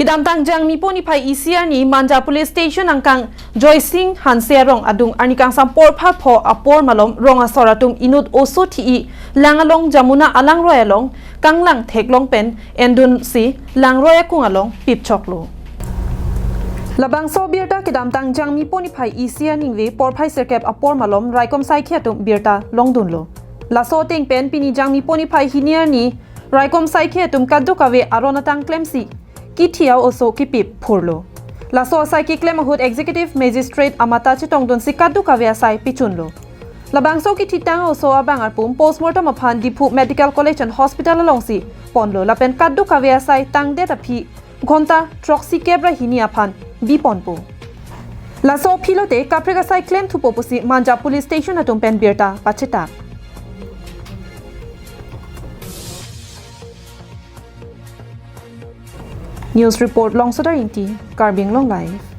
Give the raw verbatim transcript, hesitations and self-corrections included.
Kedamtang Jangmipo niphai isi arni Manja Police Station angkang Joysing Hanse arong adung arni kangsam porphar pho apor malom rong asor atum inut oso thi-i lang along Jamuna alangroi along kanglang theklong pen endunsi langroi akung along pipchoklo. Labangso abirta kedamtang Jangmipo niphai isi aningve porphai sirkep apor malom raikom saikhi atum birta longdunlo. Laso ateng pen pini Jangmipo niphai hini arni raikom saikhi atum kadokave aron atang klemsi kithi a-oso kipip phurlo. Laso asai keklem ahut Executive Magistrate amata chetongdunsi kadokave asai pichunlo. Labangso kithitang oso abang arpum postmortem aphan Diphu Medical College and Hospital alongsi ponlo lapen kadokave asai tangdet aphi ghonta throksi kep ra hini aphan biponpo. Laso aphi lote kaprek asai klem thupo pusi Manja Police Station atum pen birta pachetak. News report Longsodar Ingti, Karbi Anglong Live.